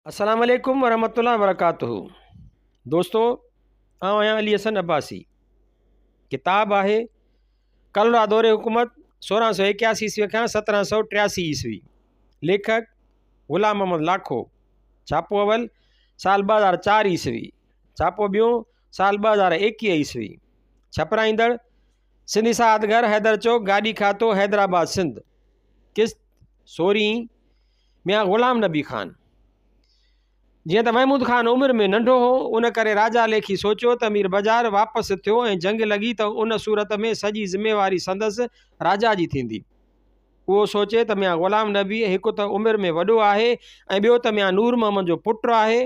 السلام عليڪم ورحمة الله وبرڪاته دوستو آئون آهيان علي حسن عباسي ڪتاب آهي ڪلهوڙا دور حڪومت 1681 عيسوي کان 1783 عيسوي ليکڪ غلام محمد لاکو ڇاپو اول سال 2004 عيسوي ڇاپو ٻيون سال 2021 عيسوي ڇپرائيندڙ سنڌي ساهت گهر حيدر چوڪ گاڏي کاتو حيدرآباد سنڌ قسط سورهين ميان غلام نبي خان. جيئن ته محمود خان عمر ۾ ننڍو هو، ان ڪري راجا ليکي سوچيو ته مير بجار واپس ٿيو ۽ جنگ لڳي ته ان صورت ۾ سڄي ذميواري سندس، راجا، جي ٿيندي. اهو سوچي ته ميان غلام نبي هڪ ته عمر ۾ وڏو آهي ۽ ٻيو ته ميان نور محمد جو پٽ آهي،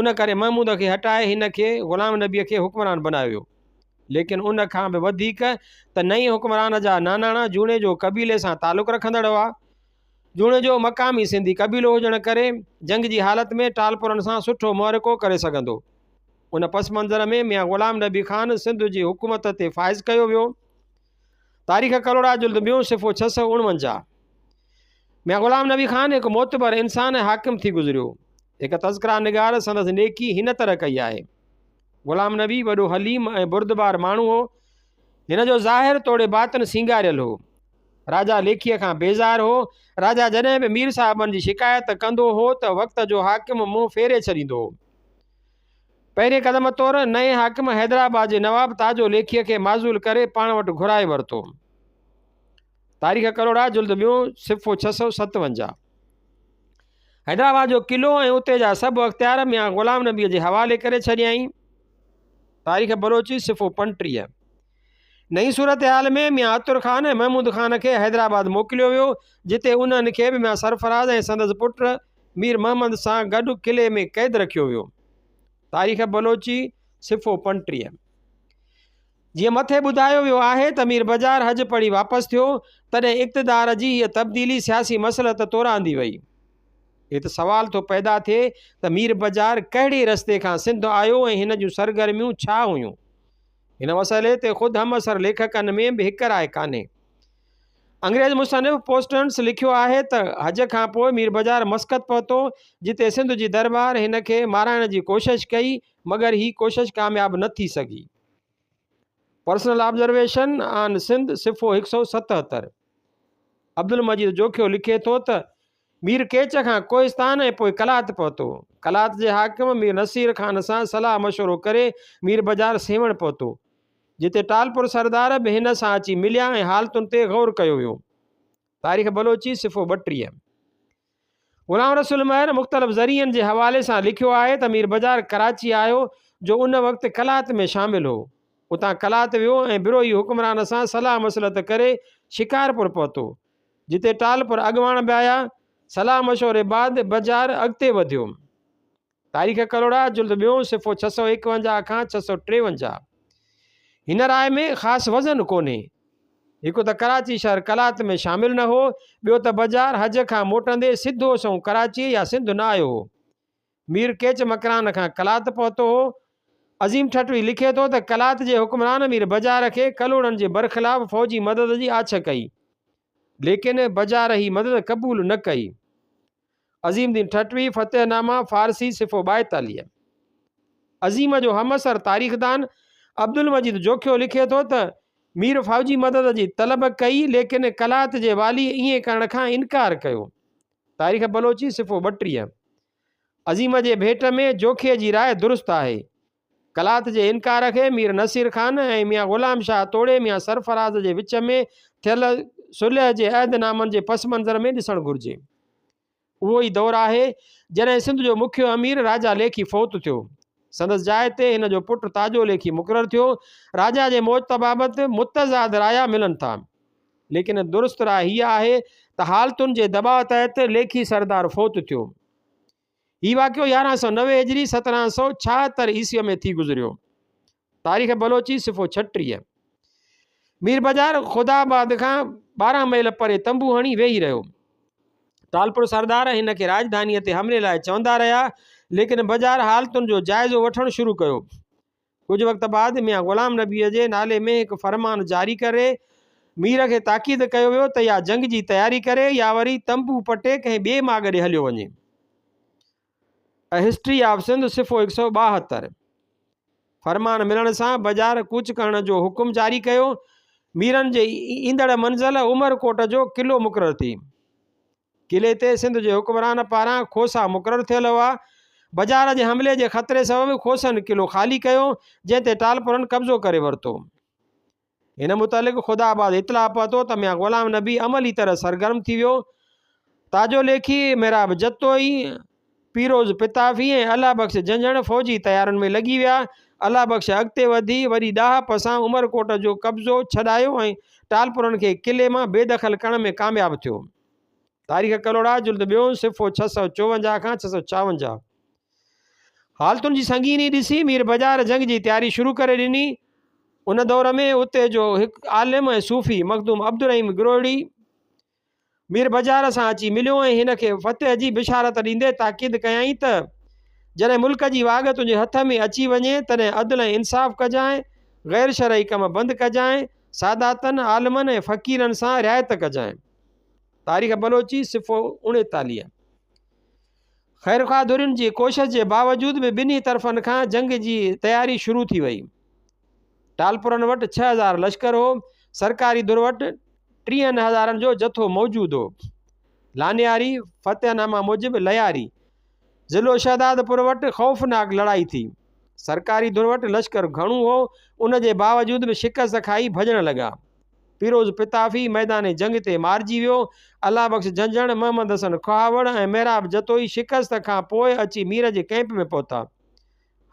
ان ڪري محمود کي هٽائي هن کي، غلام نبي کي، حڪمران بنايو ويو. ليڪن ان کان به وڌيڪ ته نئين حڪمران جا ناناڻا جوڻيجو قبيلي سان تعلق رکندڙ هئا. جوڻيجو مقامي سنڌي قبيلو هجڻ ڪري جنگ جي حالت ۾ ٽالپرن سان سٺو معرڪو ڪري سگهندو. ان پس منظر ۾ ميان غلام نبي خان سنڌ جي حڪومت تي فائز ڪيو ويو. تاريخ ڪلهوڙا جلد ٻيون صفحو 649. ميان غلام نبي خان هڪ معتبر انسان ۽ حاڪم ٿي گذريو. هڪ تذڪره نگار سندس نيڪي هن طرح ڪئي آهي. غلام نبي وڏو حليم ۽ بردبار ماڻهو هو. هن جو ظاهر توڙي باطن سينگاريل هو. راجا ليکيء کان بيزار هو. راجا جڏهن به مير صاحبن جي شڪايت ڪندو هو ته وقت جو حاڪم منهن ڦيري ڇڏيندو هو. پهرين قدم طور نئين حاڪم حيدرآباد جي نواب تاجو ليکيء کي معزول ڪري پاڻ وٽ گهرائي ورتو. تاريخ ڪلهوڙا جلد ٻيون صفحو 657. حيدرآباد جو قلعو ۽ اتي جا سڀ اختيار ميان غلام نبيء جي حوالي ڪري ڇڏيائين. تاريخ بلوچي صفحو 35. نئين صورتحال ۾ ميان عطر خان ۽ محمود خان کي حيدرآباد موڪليو ويو، جتي انهن کي به ميان سرفراز ۽ سندس پٽ مير محمد سان گڏ قلعي ۾ قيد رکيو ويو. تاريخ بلوچي، صفحو 35. جيئن مٿي ٻڌايو ويو آهي ته مير بجار حج پڙهي واپس ٿيو، تڏهن اقتدار جي هيء تبديلي سياسي مصلحت طور آندي وئي. هت سوال ٿو پيدا ٿئي ته مير بجار ڪهڙي رستي کان سنڌ آيو ۽ هن جون سرگرميون ڇا هيون؟ هن مسئلي تي خود همعصر ليکڪن ۾ به هڪ راء ڪانهي. انگريز مصنف پوسٽنس لکيو آهي ته حج کان پوء مير بجار مسقط پهتو، جتي سنڌ جي درٻار هن کي مارائڻ جي ڪوشش ڪئي، مگر هي ڪوشش ڪامياب نه ٿي سگهي. پرسنل آبزرويشن آن سنڌ صفحو 177. عبدالمجيد جوکيو لکي ٿو ته مير ڪيچ کان ڪوهستان ۽ پوء قلات پهتو. قلات جي حاڪم مير نصير خان سان صلاح مشورو ڪري مير بجار سيوهڻ پهتو، جتي ٽالپر سردار به هن سان اچي مليا ۽ حالتن تي غور ڪيو ويو. تاريخ بلوچي، صفحو 32. غلام رسول مهر مختلف ذريعن جي حوالي سان لکيو آهي ته مير بجار ڪراچي آيو، جو ان وقت قلات ۾ شامل هو. اتان قلات ويو ۽ بروهي حڪمران سان صلاح مصلحت ڪري شڪارپور پهتو. جتي ٽالپر اڳواڻ به آيا. صلاح مشوري بعد بجار اڳتي وڌيو. تاريخ ڪلهوڙا جلد ٻيون صفحو 651 کان 653. هن راء ۾ خاص وزن ڪونهي. هڪ ته ڪراچي شهر قلات ۾ شامل نه هو، ٻيو ته بجار حج کان موٽندي سڌو سنئون ڪراچيء يا سنڌ نه آيو هو. مير ڪيچ مڪران کان قلات پهتو هو. عظيم ٺٽوي لکي ٿو ته قلات جي حڪمران مير بجار کي ڪلهوڙن جي برخلاف فوجي مدد جي آڇ ڪئي، ليڪن بجار هي مدد قبول نه ڪئي. عظيم الدين ٺٽوي، فتح نامه، فارسي، صفحو 42. عظيم جو همعصر تاريخدان عبدالمجيد جوکيو لکي ٿو ته مير فوجي مدد جي طلب ڪئي، ليڪن قلات جي والي ائين ڪرڻ کان انڪار ڪيو. تاريخ بلوچي، صفحو 32. عظيم جي ڀيٽ ۾ جوکيي جي راء درست آهي. قلات جي انڪار کي مير نصير خان ۽ ميان غلام شاهه توڙي ميان سرفراز جي وچ ۾ ٿيل صلح جي عهد نامن جي پس منظر ۾ ڏسڻ گهرجي. اهو ئي دور آهي، جڏهن سنڌ جو مکيو امير راجا ليکي فوت ٿيو. سندس جاء تي هن جو پٽ تاجو ليکي مقرر ٿيو. راجا جي موت بابت متضاد رايا ملن ٿا. ليڪن درست راء هيء آهي ته حالتن جي دٻاء تحت ليکي سردار فوت ٿيو. هي واقعو 1190 هجري 1776 عيسويء ۾ ٿي گذريو. تاريخ بلوچي صفحو 36. مير بجار خدا آباد کان 12 ميل پري تنبو هڻي ويهي رهيو. ٽالپر سردار هن کي راڄڌانيء تي حملي لاء چوندا رهيا، ليڪن بجار حالتن جو جائزو وٺڻ شروع ڪيو. ڪجهه وقت بعد ميان غلام نبيء جي نالي ۾ هڪ فرمان جاري ڪري مير کي تاڪيد ڪيو ويو ته يا جنگ جي تياري ڪري يا وري تنبو پٽي ڪنهن ٻئي ماڳ ڏي هليو وڃي. A History of Sindh صفحو 172. فرمان ملڻ سان بجار ڪوچ ڪرڻ جو حڪم جاري ڪيو. ميرن جي ايندڙ منزل عمرڪوٽ جو قلعو مقرر ٿي. قلعي تي سنڌ جي حڪمران پاران کوسا مقرر ٿيل هئا. بجار جي حملي جي خطري سبب کوسن قلعو خالي ڪيو، جنهن تي ٽالپرن قبضو ڪري ورتو. هن متعلق خدا آباد اطلاع پهتو ته ميان غلام نبي عملي طرح سرگرم ٿي ويو. تاجو ليکي، محراب جتوئي، پيروز پتافي ۽ الله بخش جهنجهڻ فوجي تيارين ۾ لڳي ويا. الله بخش اڳتي وڌي وڏي ڏاهپ سان عمرڪوٽ جو قبضو ڇڏايو ۽ ٽالپرن کي قلعي مان بيدخل ڪرڻ ۾ ڪامياب ٿيو. تاريخ ڪلهوڙا جلد ٻيون صفحو 654 کان 656. حالتن جي سنگيني ڏسي مير بجار جنگ جي تياري شروع ڪري ڏني. ان دور ۾ اتي جو هڪ عالم ۽ صوفي مخدوم عبدالرحيم گروهڙي مير بجار سان اچي مليو ۽ هن کي فتح جي بشارت ڏيندي تاڪيد ڪيائين ته جڏهن ملڪ جي واڳ تنهنجي هٿ ۾ اچي وڃي تڏهن عدل ۽ انصاف ڪجانء، غير شرعي ڪم بند ڪجانء، ساداتن، عالمن ۽ فقيرن سان رعايت ڪجانء. تاريخ بلوچي، صفحو 39. خيرخواهه ڌرين جي ڪوشش جي باوجود به ٻنهي طرفن کان جنگ جي تياري شروع ٿي وئي. ٽالپرن وٽ 6000 لشڪر هو، سرڪاري ڌر وٽ ٽيهن هزارن جو جٿو موجود هو. لانياري، فتح نامه موجب لياري، ضلعو شهدادپور وٽ خوفناڪ لڙائي ٿي. سرڪاري ڌر وٽ لشڪر گهڻو هو، ان جي باوجود به شڪست کائي ڀڄڻ لڳا. پيروز پتافي ميدان جنگ تي مارجي ويو. الله بخش جهنجهڻ، محمد حسن کهاوڙ ۽ محراب جتوئي شڪست کان پوء اچي مير جي ڪئمپ ۾ پهتا.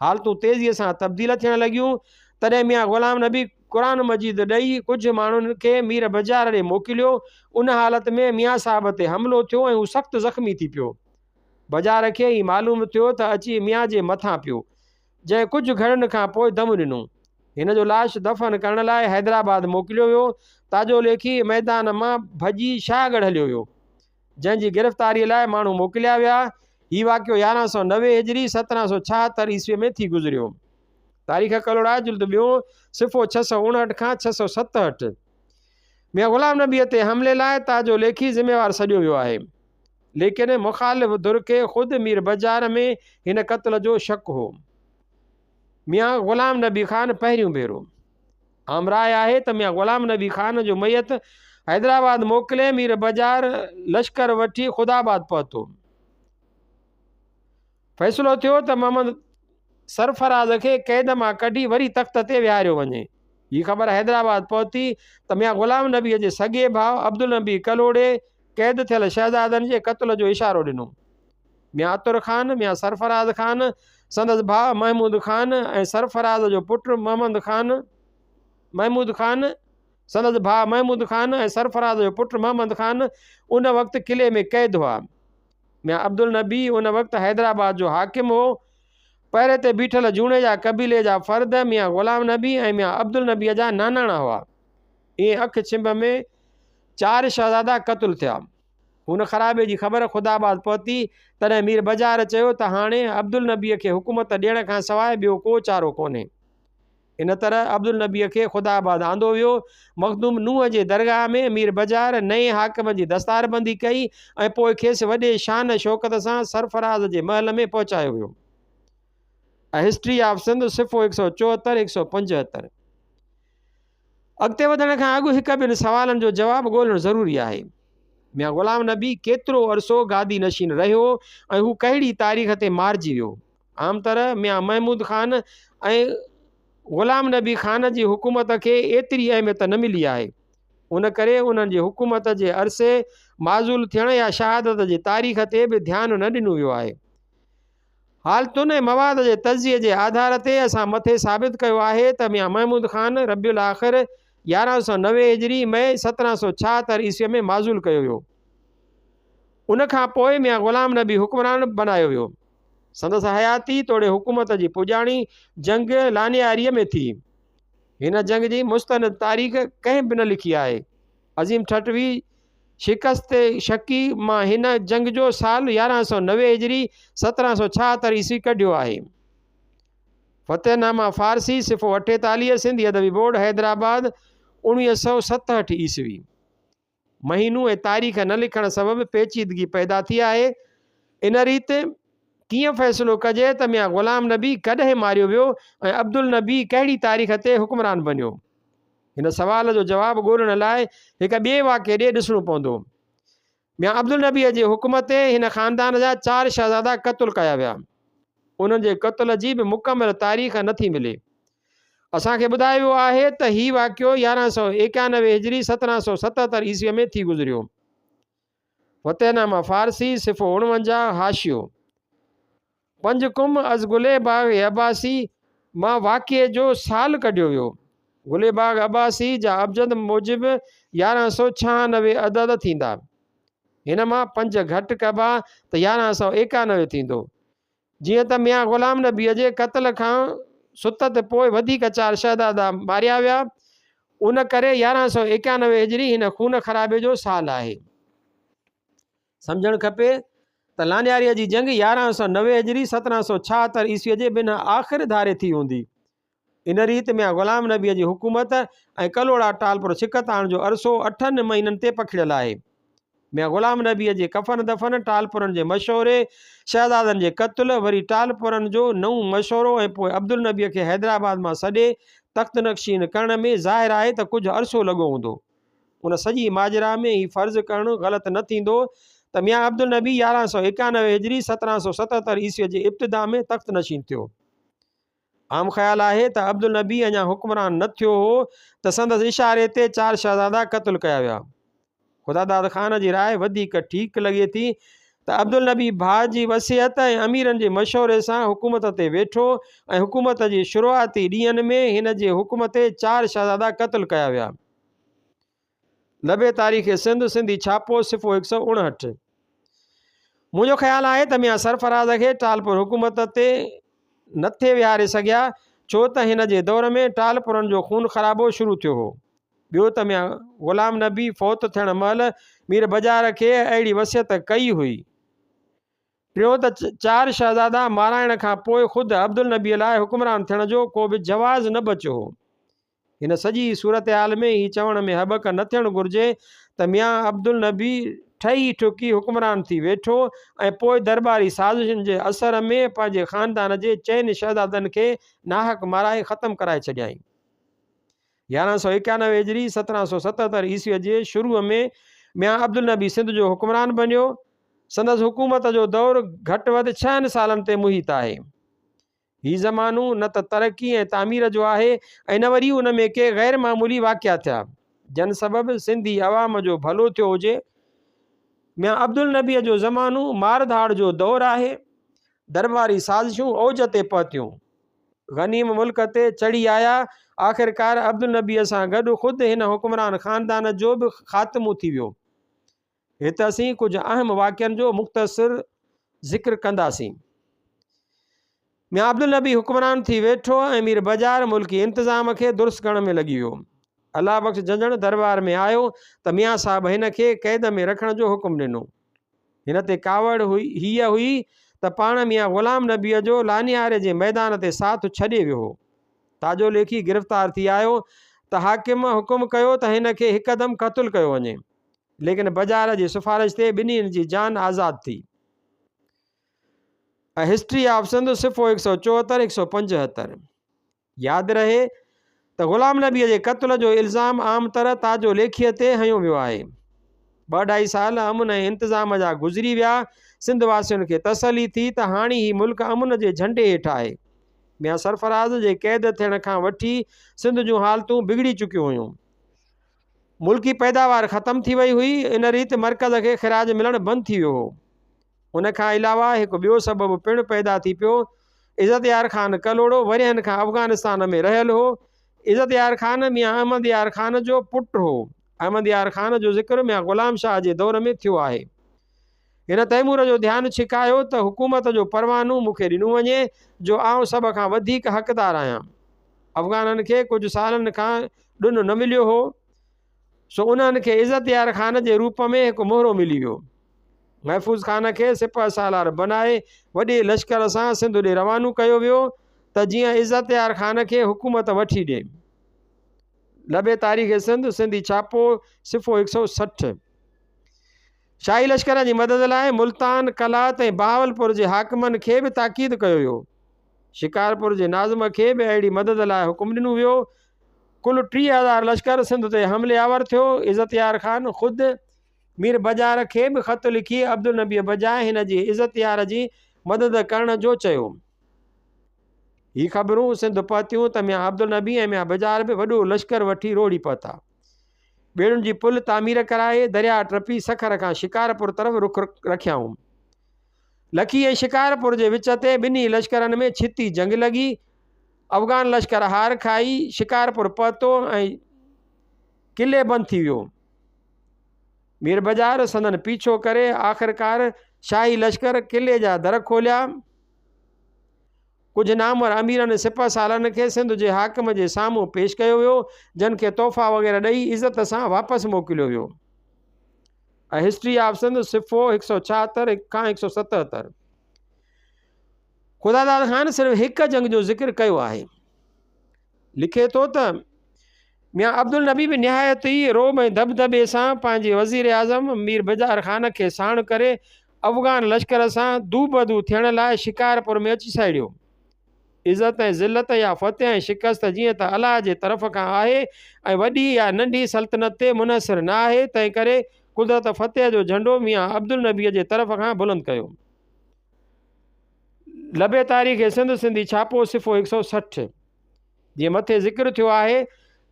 حالتون تيزيء سان تبديل ٿيڻ لڳيون. تڏهن ميان غلام نبي قرآن مجيد ڏئي ڪجهه ماڻهن کي مير بجار ڏي موڪليو. ان حالت ۾ ميان صاحب تي حملو ٿيو ۽ هو سخت زخمي ٿي پيو. بجار کي هي معلوم ٿيو ته اچي ميان جي مٿان پيو. جنهن ڪجهه گهڙين کان پوء دم ڏنو. هن جو لاش دفن ڪرڻ لاء حيدرآباد موڪليو ويو. تاجو ليکي ميدان مان ڀڄي شاهه ڳڙهه هليو ويو، جنهن جي گرفتاريء لاء ماڻهو موڪليا ويا. هي واقعو 1190 هجري، 1776 عيسويء ۾ ٿي گذريو. تاريخ ڪلهوڙا، جلد ٻيون، صفحو 659 کان 667. ميان غلام نبيء تي حملي لاء تاجو ليکي ذميوار سڏيو ويو آهي. ليڪن مخالف ڌر کي خود مير بجار ۾ هن قتل جو شڪ هو. ميان غلام نبي خان پهريون ڀيرو. عام راء آهي ته ميان غلام نبي خان جو ميت حيدرآباد موڪلي مير بجار لشڪر وٺي خدا آباد پهتو. فيصلو ٿيو ته محمد سرفراز کي قيد مان ڪڍي وري تخت تي ويهاريو وڃي. هي خبر حيدرآباد پهتي ته ميان غلام نبيء جي سڳي ڀاء عبدالنبي ڪلهوڙي قيد ٿيل شهزادن جي قتل جو اشارو ڏنو. ميان عطر خان، ميان سرفراز خان، سندس ڀاء محمود خان ۽ سرفراز جو پٽ محمد خان، محمود خان، سندس ڀاء محمود خان ۽ سرفراز جو پٽ محمد خان ان وقت قلعي ۾ قيد هئا. ميان عبدالنبي ان وقت حيدرآباد جو حاڪم هو. پهري تي بيٺل جوڻيجا قبيلي جا فرد ميان غلام نبي ۽ ميان عبدالنبيء جا ناناڻا هئا. ائين اک ڇنڀ ۾ چار شهزادا قتل ٿيا. خون خرابي جي خبر خدا آباد پهتي، تڏهن مير بجار چيو ته هاڻي عبدالنبيء کي حڪومت ڏيڻ کان سواء ٻيو ڪو چارو ڪونهي. ان طرح عبدالنبيء کي خدا آباد آندو ويو. مخدوم نوح جي درگاهه ۾ مير بجار نئين حاڪم جي دستاربندي ڪئي ۽ پوء کيس وڏي شان شوڪت سان سرفراز جي محل ۾ پهچايو ويو. A History of Sindh صفحو 174، 175. اڳتي وڌڻ کان اڳ هڪ ٻن سوالن جو جواب ڳولڻ ضروري آهي. ميان غلام نبي ڪيترو عرصو گادي نشين رهيو ۽ هو ڪهڙي تاريخ تي مارجي ويو؟ عام طرح ميان محمود خان ۽ غلام نبي خان جي حڪومت کي ايتري اهميت نه ملي آهي، ان ڪري انهن جي حڪومت جي عرصي، معزول ٿيڻ يا شهادت جي تاريخ تي به ڌيان نه ڏنو ويو آهي. حالتن ۽ مواد جي تجزيي جي آڌار تي اسان مٿي ثابت ڪيو آهي ته ميان محمود خان ربيع الاخر 1190 هجري، مئي 1776 عيسويء ۾ معزول ڪيو ويو. ان کان پوء ميان غلام نبي حڪمران بنايو ويو. سندس حياتي توڙي حڪومت جي پڄاڻي جنگ لانياريء ۾ ٿي. هن جنگ جي مستند تاريخ ڪنهن به نه لکي آهي. عظيم ٺٽوي شڪست شڪي مان هن جنگ جو سال 1190 هجري 1776 عيسوي ڪڍيو آهي. فتح نامه فارسي صفحو 48 سنڌي ادبي بورڊ حيدرآباد 1967 عيسوي. مهينو ۽ تاريخ نه لکڻ سبب پيچيدگي پيدا ٿي آهي. ان ريت ڪيئن فيصلو ڪجي ته ميان غلام نبي ڪڏهن ماريو ويو ۽ عبدالنبي ڪهڙي تاريخ تي حڪمران بنيو؟ هن سوال جو جواب ڳولڻ لاء هڪ ٻئي واقعي ڏي ڏسڻو پوندو. ميان عبدالنبيء جي حڪم تي هن خاندان جا چار شهزادا قتل ڪيا ويا. انهن جي قتل جي به مڪمل تاريخ نه ٿي ملي. اسان کي ٻڌايو ويو آهي ته هي واقعو 1191 هجري 1777 عيسويء ۾ ٿي گذريو. فتحنامه فارسي، صفحو 49، حاشيو. پنج قم از گل باغ عباسي مان واقعي جو سال ڪڍيو ويو. گل باغ عباسي جا ابجد موجب 1196 عدد ٿيندا. هن مان پنج گهٽ ڪبا ته 1191 ٿيندو. جيئن ته ميان غلام نبيء جي قتل کان ستت پوء وڌيڪ چار شهزادا ماريا ويا، ان ڪري 1191 هجري هن خون خرابي جو سال آهي. سمجهڻ کپي ته لانياريء جي جنگ 1190 هجري 1776 عيسويء جي بنهه آخر ڌاري ٿي هوندي. ان ريت ميان غلام نبيء جي حڪومت ۽ ڪلهوڙا ٽالپر ڇڪتاڻ جو عرصو اٺن مهينن تي پکڙيل آهي. ميان غلام نبيء جي ڪفن دفن، ٽالپرن جي مشوري، شهزادن جي قتل، وري ٽالپرن جو نئون مشورو ۽ پوء عبدالنبيء کي حيدرآباد مان سڏي تخت نشين ڪرڻ ۾ ظاهر آهي ته ڪجهه عرصو لڳو هوندو. ان سڄي ماجرا ۾ هي فرض ڪرڻ غلط نه ٿيندو ته ميان عبدالنبي 1191 هجري 1777 عيسويء جي ابتدا ۾ تخت نشين ٿيو. عام خيال آهي ته عبدالنبي اڃا حڪمران نه ٿيو هو ته سندس اشاري تي چار شهزادا قتل ڪيا ويا. خداداد خان جي راء وڌيڪ ٺيڪ لڳي ٿي ته عبدالنبي ڀاء جي وصيت ۽ اميرن جي مشوري سان حڪومت تي ويٺو ۽ حڪومت جي شروعاتي ڏينهن ۾ هن جي حڪم تي چار شهزادا قتل ڪيا ويا. لبي تاريخ سنڌ، سنڌي ڇاپو، صفحو 159. منهنجو خيال آهي ته ميان سرفراز کي ٽالپر حڪومت تي نه ٿي ويهاري سگهيا، ڇو ته هن جي دور ۾ ٽالپرن جو خون خرابو شروع ٿيو هو. ٻيو ته ميان غلام نبي فوت ٿيڻ مهل مير بجار کي اهڙي وصيت ڪئي هئي. ٽيون ته چار شهزادا مارائڻ کان پوء خود عبدالنبيء لاء حڪمران ٿيڻ جو ڪو به جواز نه بچيو هو. هن سڄي صورتحال ۾ هي چوڻ ۾ هٻڪ نه ٿيڻ گهرجي ته ميان عبدالنبي ٺهي ٺڪي حڪمران ٿي ويٺو ۽ پوء درٻاري سازشن جي اثر ۾ پنهنجي خاندان جي چئن شهزادن کي ناحق مارائي ختم ڪرائي ڇڏيائين. 1191 هجري 1777 عيسويء جي شروع ۾ ميان عبدالنبي سنڌ جو حڪمران بنيو. سندس حڪومت جو دور گهٽ وڌ ڇهن سالن تي محيط آهي. هي زمانو نه ته ترقي ۽ تعمير جو آهي ۽ نه وري ان ۾ ڪي غير معمولي واقعا ٿيا، جن سبب سنڌي عوام جو ڀلو ٿيو هجي. ميان عبدالنبيء جو زمانو مار ڌاڙ جو دور آهي. درٻاري سازشون اوج تي پهتيون. غنيم ملڪ تي چڙهي آيا. آخرڪار عبدالنبيء سان گڏ خود هن حڪمران خاندان جو به خاتمو ٿي ويو. هت اسين ڪجهه اهم واقعن جو مختصر ذڪر ڪنداسين. ميان عبدالنبي حڪمران ٿي ويٺو ۽ مير بجار ملڪي انتظام کي درست ڪرڻ ۾ لڳي ويو. الله بخش جنجهڻ درٻار ۾ آيو ته ميان صاحب هن کي قيد ۾ رکڻ جو حڪم ڏنو. هن تي ڪاوڙ هيء هئي ته پاڻ ميان غلام نبيء جو لانياري جي ميدان تي ساٿ ڇڏي ويو هو. تاجو ليکي گرفتار ٿي آيو ته حاڪم حڪم ڪيو ته هن کي هڪدم قتل ڪيو وڃي. ليڪن بجار جي سفارش تي ٻنهين جي جان آزاد ٿي. A history of Sindh صفحو 174 175 ياد رهي ته غلام نبيء جي قتل جو الزام عام طرح تاجو ليکيء تي هنيو ويو آهي. ٻه اڍائي سال امن ۽ انتظام جا گذري ويا، سنڌ واسين کي تسلي ٿي ته هاڻي هي ملڪ امن جي جهنڊي هيٺ آهي. ميان سرفراز جي قيد ٿيڻ کان وٺي سنڌ جون حالتون بگڙي چڪيون هيون. ملڪي پيداوار ختم ٿي وئي هئي، ان ريت مرڪز کي خراج ملڻ بند ٿي ويو هو. ان کان علاوه هڪ ٻيو سبب پڻ پيدا ٿي پيو. عزت يار خان ڪلهوڙو ورهين کان افغانستان ۾ رهيل هو. عزت يار خان ميان احمد يار خان جو پٽ هو. احمد يار خان جو ذڪر ميان غلام شاهه جي دور ۾ ٿيو آهي. هن تيمور جو ڌيان ڇڪايو ته حڪومت جو پروانو مون کي ڏنو وڃي جو آئون سڀ کان وڌيڪ حقدار آهيان. افغانن کي ڪجهه سالن کان ڏن نه مليو هو، سو انهن کي عزت يار خان جي روپ ۾ هڪ مهرو ملي ويو. محفوظ خان کي سپهه سالار بنائي وڏي لشڪر سان سنڌ ڏي روانو ڪيو ويو ته جيئن عزت يار خان کي حڪومت وٺي ڏي. لبي تاريخ سنڌ، سنڌي ڇاپو، صفحو 160. شاهي لشڪر جي مدد لاء ملتان، قلات ۽ بهاولپور جي حاڪمن کي به تاڪيد ڪيو ويو. شڪارپور جي ناظم کي به اهڙي مدد لاء حڪم ڏنو ويو. ڪل 30,000 لشڪر سنڌ تي حملي آور ٿيو. عزت يار خان خود مير بجار کي به خط لکي عبدالنبيء بجاء هن جي عزت يار جي مدد ڪرڻ جو چيو. هي خبرون سنڌ پهتيون ته ميان عبدالنبي ۽ ميان بجار به وڏو لشڪر وٺي روهڙي پهتا. ٻيڙين جي پل تعمير ڪرائي، درياهه ٽپي سکر کان شڪارپور طرف رخ رکيائون. لکي ۽ شڪارپور جي وچ تي ٻنهي لشڪرن ۾ ڇتي جنگ لڳي. افغان لشڪر هار کائي شڪارپور پهتو ۽ قلعي بند ٿي ويو. مير بجار سندن پيڇو ڪري آخرڪار شاهي لشڪر قلعي جا در کوليا. ڪجهه نامور اميرن ۽ سپهه سالارن کي سنڌ جي حاڪم جي سامهون پيش ڪيو ويو، جن کي تحفا وغيره ڏئي عزت سان واپس موڪليو ويو. A History of Sindh صفحو 176 کان 177. خداداد خان صرف هڪ جنگ جو ذڪر ڪيو آهي. لکي ٿو ته ميان عبدالنبي به نهايت ئي رعب ۽ دٻدٻي سان پنهنجي وزيراعظم مير بجار خان کي ساڻ ڪري افغان لشڪر سان دوبدو ٿيڻ لاء شڪارپور ۾ اچي سهڙيو. عزت ۽ ذلت يا فتح ۽ شڪست جيئن ته الله جي طرف کان آهي ۽ وڏي يا ننڍي سلطنت تي منحصر نه آهي، تنهنڪري قدرت فتح جو جهنڊو ميان عبدالنبيء جي طرف کان بلند ڪيو. لب تاريخ سنڌ سنڌي ڇاپو صفحو 160. جيئن مٿي ذڪر ٿيو آهي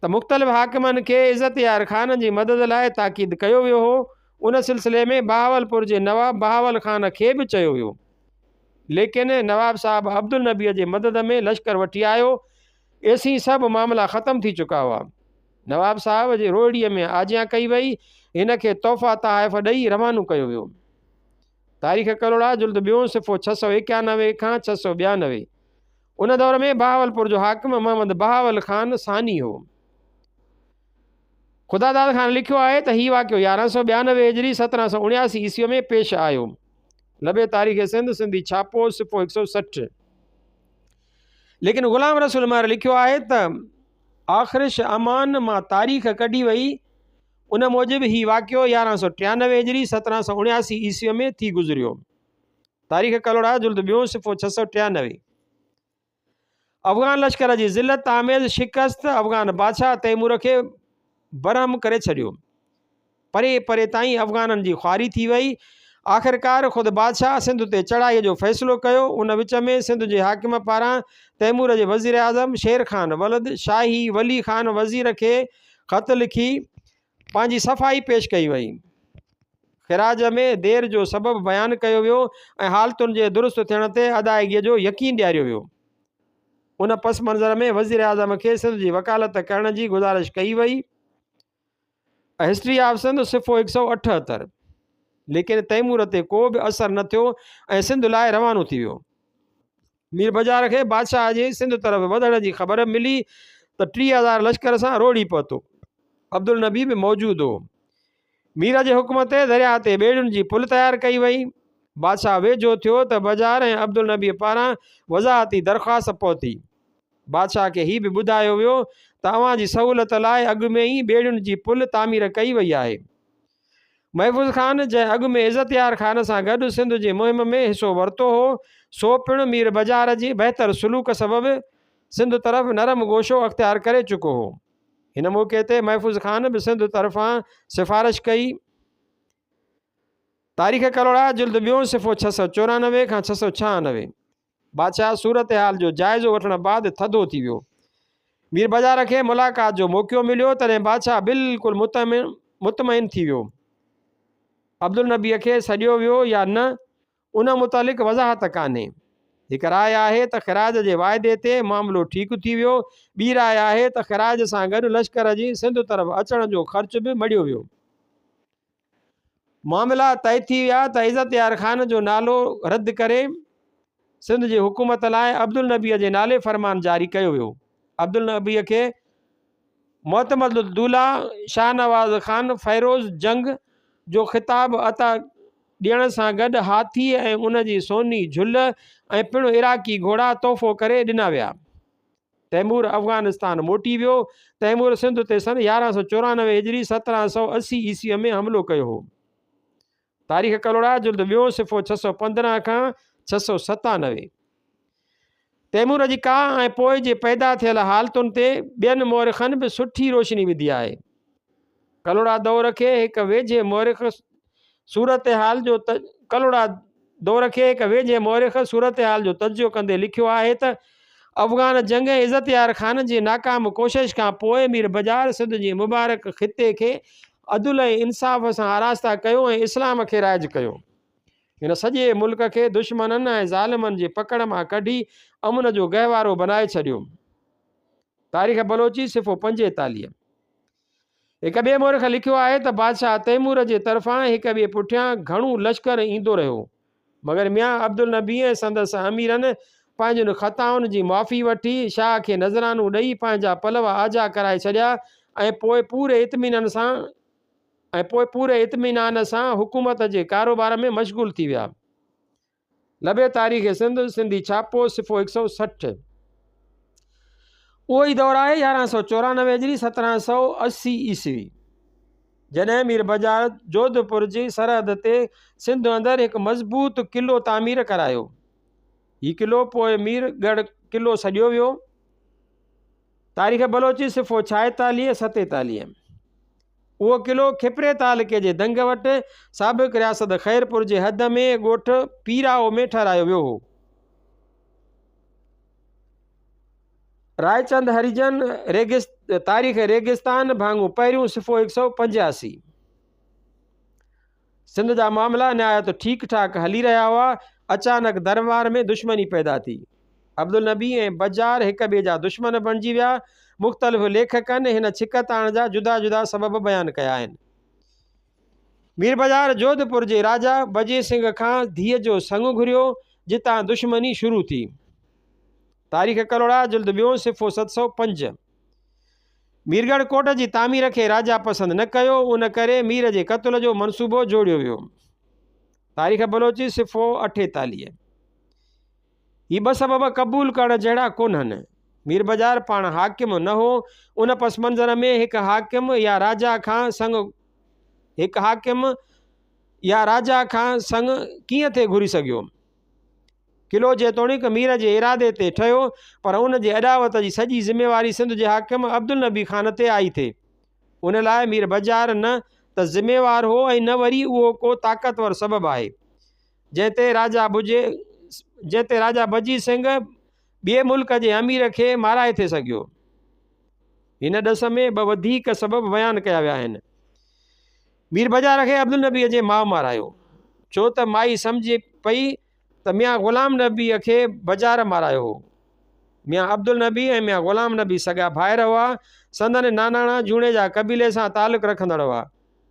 ته مختلف حاڪمن کي عزت يار خان جي مدد لاء تاڪيد ڪيو ويو هو. ان سلسلي ۾ بهاولپور جي نواب بهاول خان کي به چيو ويو. ليڪن نواب صاحب عبدالنبيء جي مدد ۾ لشڪر وٺي آيو. ايسين سڀ معاملا ختم ٿي چڪا هئا. نواب صاحب جي روهڙيء ۾ آجيان ڪئي وئي. هن کي تحفا تحائف ڏئي روانو ڪيو ويو. تاريخ ڪلهوڙا جلد ٻيون صفحو 691 کان 692. ان دور ۾ بهاولپور جو حاڪم محمد بهاول خان ثاني هو. خدا داد خان لکيو آهي ته هي واقعو 1192 هجري 1779 عيسويء ۾ پيش آيو. لب تاريخ سنڌ سنڌي ڇاپو صفحو 160. ليڪن غلام رسول مهر لکيو آهي ته آخرش امان مان تاريخ ڪڍي وئي ان موجب هي واقعو 1193 هجري 1779 عيسويء ۾ ٿي گذريو. تاريخ ڪلهوڙا جلد ٻيون صفحو 693. افغان لشڪر جي ذلت آميز شڪست افغان بادشاهه تيمور کي برهم ڪري ڇڏيو. پري پري تائين افغانن جي خواري ٿي وئي. آخرڪار خود بادشاهه سنڌ تي چڙهائيء جو فيصلو ڪيو. ان وچ ۾ سنڌ جي حاڪم پاران تيمور جي وزيراعظم شير خان ولد شاهي ولي خان وزير کي خط لکي پنهنجي صفائي پيش ڪئي وئي. خراج ۾ دير جو سبب بيان ڪيو ويو ۽ حالتن جي درست ٿيڻ تي ادائگيء جو يقين ڏياريو ويو. ان پس منظر ۾ وزيراعظم کي سنڌ جي وڪالت ڪرڻ جي گذارش ڪئي وئي. هسٽري آف سنڌ صفحو 178. ليڪن تيمور تي ڪو به اثر نه ٿيو ۽ سنڌ لاء روانو ٿي ويو. مير بجار کي بادشاهه جي سنڌ طرف وڌڻ جي خبر ملي ته 3000 لشڪر سان روهڙي پهتو. عبدالنبي به موجود هو. مير جي حڪم تي درياهه تي ٻيڙين جي پل تيار ڪئي وئي. بادشاهه ويجهو ٿيو ته بجار ۽ عبدالنبيء پاران وضاحتي درخواست پهتي. بادشاهه کي هي به ٻڌايو ويو ته اوهان جي سهولت لاء اڳ ۾ ئي ٻيڙين جي پل تعمير ڪئي وئي آهي. محفوظ خان جنهن اڳ ۾ عزت يار خان سان گڏ سنڌ جي مهم ۾ حصو ورتو هو، سو پڻ مير بجار جي بهتر سلوڪ سبب سنڌ طرف نرم گوشو اختيار ڪري چڪو هو. هن موقعي تي محفوظ خان به سنڌ طرفان سفارش ڪئي. تاريخ ڪلهوڙا جلد ٻيون صفحو 694 کان 696. بادشاهه صورتحال جو جائزو وٺڻ بعد ٿڌو ٿي ويو. مير بجار کي ملاقات جو موقعو مليو، تڏهن بادشاهه بلڪل مطمئن ٿي ويو. عبدالنبيء کي سڏيو ويو يا نه، ان متعلق وضاحت ڪانهي. هڪ راء آهي ته خراج جي واعدي تي معاملو ٺيڪ ٿي ويو، ٻي راء آهي ته خراج سان گڏ لشڪر جي سنڌ طرف اچڻ جو خرچ به مڙهيو ويو. معاملا طئي ٿي ويا ته عزت يار خان جو نالو رد ڪري سنڌ جي حڪومت لاء عبدالنبيء جي نالي فرمان جاري ڪيو ويو. عبدالنبيء کي معتمد الدوله شاهنواز خان فيروز جنگ جو خطاب عطا ڏيڻ سان گڏ هاٿي ۽ ان جي سوني جهل ۽ پڻ عراقي گهوڙا تحفو ڪري ڏنا ويا. تيمور افغانستان موٽي ويو. تيمور سنڌ تي سن 1194 هجري 1780 عيسويء ۾ حملو ڪيو هو. تاريخ ڪلهوڙا جلد ٻيون صفحو 615 کان 697. تيمور جي ڪاهه ۽ پوء جي پيدا ٿيل حالتن تي ٻين مؤرخن به سٺي روشني وڌي آهي. ڪلهوڙا دور کي هڪ ويجهي مؤرخ صورتحال جو ڪلهوڙا دور کي هڪ ويجهي مؤرخ صورتحال جو تجزيو ڪندي لکيو آهي ته افغان جنگ ۽ عزت يار خان جي ناڪام ڪوشش کان پوء مير بجار سنڌ جي مبارڪ خطي کي عدل ۽ انصاف سان آراسته ڪيو ۽ اسلام کي رائج ڪيو. هن سڄي ملڪ کي دشمنن ۽ ظالمن جي پڪڙ مان ڪڍي امن جو گهوارو بنائي ڇڏيو. تاريخ بلوچي صفحو 45. هڪ ٻئي مورخ لکيو آهي ته بادشاهه تيمور جي طرفان هڪ ٻئي پٺيان گهڻو لشڪر ايندو رهيو، مگر ميان عبدالنبي ۽ سندس اميرن پنهنجن خطائن جي معافي وٺي شاهه کي نذرانو ڏئي پنهنجا پلو آجا ڪرائي ڇڏيا ۽ پوء پوري اطمينان سان ۽ پوء پوري اطمينان سان حڪومت جي ڪاروبار ۾ مشغول ٿي ويا. لبي تاريخ سنڌ، سنڌي ڇاپو، صفحو 160. اهو ئي دور آهي 1194 هجري 1780 عيسوي، جڏهن مير بجار جوڌپور جي سرحد تي سنڌ اندر هڪ مضبوط قلعو تعمير ڪرايو. هي قلعو پوء مير ڳڙهه قلعو سڏيو ويو. تاريخ بلوچي صفحو 46 47. اهو قلعو کپري تعلقي جي دنگ وٽ سابق رياست خيرپور جي حد ۾ ڳوٺ پيرائو ۾ ٺهرايو ويو هو. رائچند هريجن ريگس تاريخ ريگستان ڀاڱو پهريون صفحو 185. سنڌ جا معاملا نهايت ٺيڪ ٺاڪ هلي رهيا هئا. اچانڪ درٻار ۾ دشمني پيدا ٿي. عبدالنبي ۽ بجار هڪ ٻئي جا دشمن بڻجي ويا. مختلف ليکڪن هن ڇڪتاڻ جا جدا جدا سبب بيان ڪيا آهن. مير بجار جوڌپور جي راجا بجي سنگهه کان ڌيء جو سڱ گهريو، جتان دشمني شروع ٿي. تاريخ ڪلهوڙا جلد ٻيون صفحو 705. ميرڳڙهه ڪوٽ جي تعمير کي راجا پسند نه ڪيو، ان ڪري مير جي قتل جو منصوبو جوڙيو ويو. تاريخ بلوچي صفحو 48. هي ٻه سبب قبول ڪرڻ جهڙا ڪونهن. مير بجار پاڻ حاڪم نه هو، ان پس منظر ۾ هڪ حاڪم يا راجا کان سڱ هڪ حاڪم يا راجا کان سڱ ڪيئن ٿي گهري سگهيو؟ قلعو جيتوڻيڪ مير جي ارادي تي ٺهيو، پر ان جي اڏاوت جي سڄي ذميواري سنڌ جي حاڪم عبدالنبي خان تي آئي ٿي. ان لاء مير بجار نه ته ذميوار هو ۽ نه وري اهو ڪو طاقتور سبب آهي، جنهن تي راجا بجي جنهن تي راجا بجي سنگهه ٻئي ملڪ جي امير کي مارائي ٿي سگهيو. هن ڏس ۾ ٻه وڌيڪ سبب بيان ڪيا ويا آهن. مير بجار کي عبدالنبيء جي ماء مارايو، ڇو ته مائي سمجهي پئي ته ميان غلام نبيء کي بجار مارايو هو. ميان عبدالنبي ۽ ميان غلام نبي سڳا ڀائر هئا. سندن ناناڻا جوڻيجا قبيلي سان تعلق رکندڙ هئا.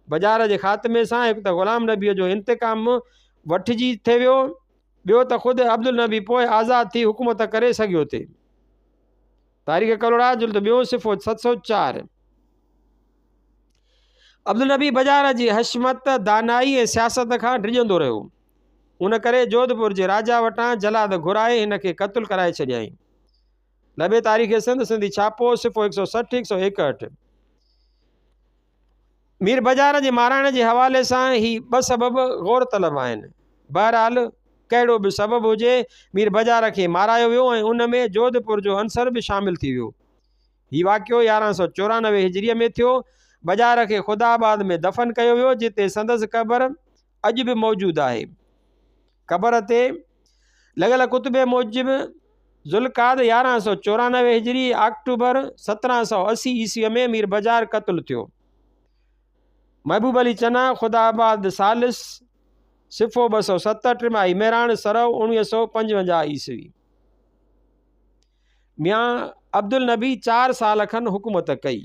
بجار جي خاتمي سان هڪ ته غلام نبيء جو انتقام وٺجي ٿي ويو، ٻيو ته خود عبدالنبي پوء آزاد ٿي حڪومت ڪري سگهيو ٿي. تاريخ ڪلهوڙا جلد ٻيون صفحو 704. عبدالنبي بجار جي حشمت، دانائي ۽ سياست کان ڊڄندو رهيو. ان ڪري جوڌپور جي راجا وٽان جلاد گهرائي هن کي قتل ڪرائي ڇڏيائين. لبي تاريخ سنڌ، سنڌي ڇاپو، صفحو 160، 161. مير بجار جي مارائڻ جي حوالي سان هي ٻه سبب غور طلب آهن. بهرحال ڪهڙو به سبب هجي، مير بجار کي مارايو ويو ۽ ان ۾ جوڌپور جو عنصر به شامل ٿي ويو. هي واقعو 1194 هجريء ۾ ٿيو. بجار کي خدا آباد ۾ دفن ڪيو ويو، جتي سندس قبر اڄ به موجود آهي. قبر تي لڳل ڪتبي موجب ذوالقعد 1194 هجري آڪٽوبر 1780 عيسويء ۾ مير بجار قتل ٿيو. محبوب علي چنا، خدا آباد ثالث، صفحو 207، ٽماهي مهراڻ، سرو، 1955 عيسوي. ميان عبدالنبي چار سال کن حڪومت ڪئي.